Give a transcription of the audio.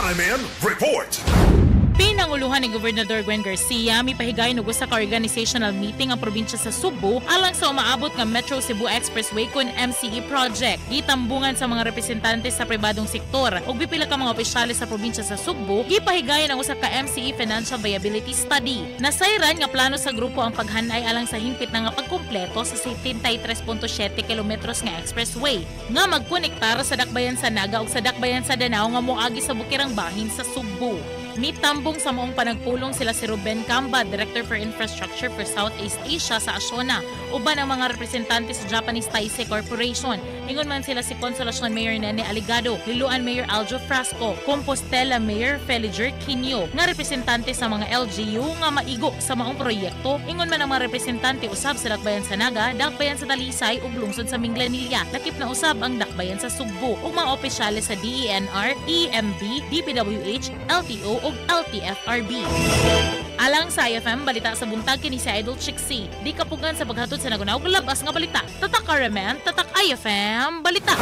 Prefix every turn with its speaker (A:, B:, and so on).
A: Chime in, report.
B: Pinanguluhan ni Gobernador Gwen Garcia, mipahigayon og usa ka organizational meeting ang probinsya sa Sugbo alang sa umaabot nga Metro Cebu Expressway kon MCE project. Gitambungan sa mga representante sa pribadong sektor ug pipila ka mga opisyales sa probinsya sa Sugbo, gipahigayon ang usa ka MCE financial viability study. Nasayran nga plano sa grupo ang paghanay alang sa hingpit na nga pagkumpleto sa 73.7 kilometros nga expressway nga magkonektar sa dakbayan sa Naga ug sa dakbayan sa Danao nga moagi sa bukirang bahin sa Sugbo. Mitambong sa maong panagpulong sila si Ruben Camba, Director for Infrastructure for Southeast Asia sa Acciona, uban ang mga representante sa Japanese Taisei Corporation. Ingon man sila si Consolacion Mayor Nene Aligado, Liloan Mayor Aljo Frasco, Compostela Mayor Feliger Quinio, nga representante sa mga LGU nga maigo sa maong proyekto. Ingon man ang mga representante usab sa Dakbayan sa Naga, Dakbayan sa Talisay ug lungsod sa Minglanilla. Lakip na usab ang Dakbayan sa Sugbo ug mga opisyales sa DENR, EMB, DPWH, LTO ug LTFRB. Alang sa IFM Balita sa Buntag, kini si Idol Chixie. Di kapugan sa paghatod sa nagunaw labas nga balita. Tatak RMN, tatak IFM Balita.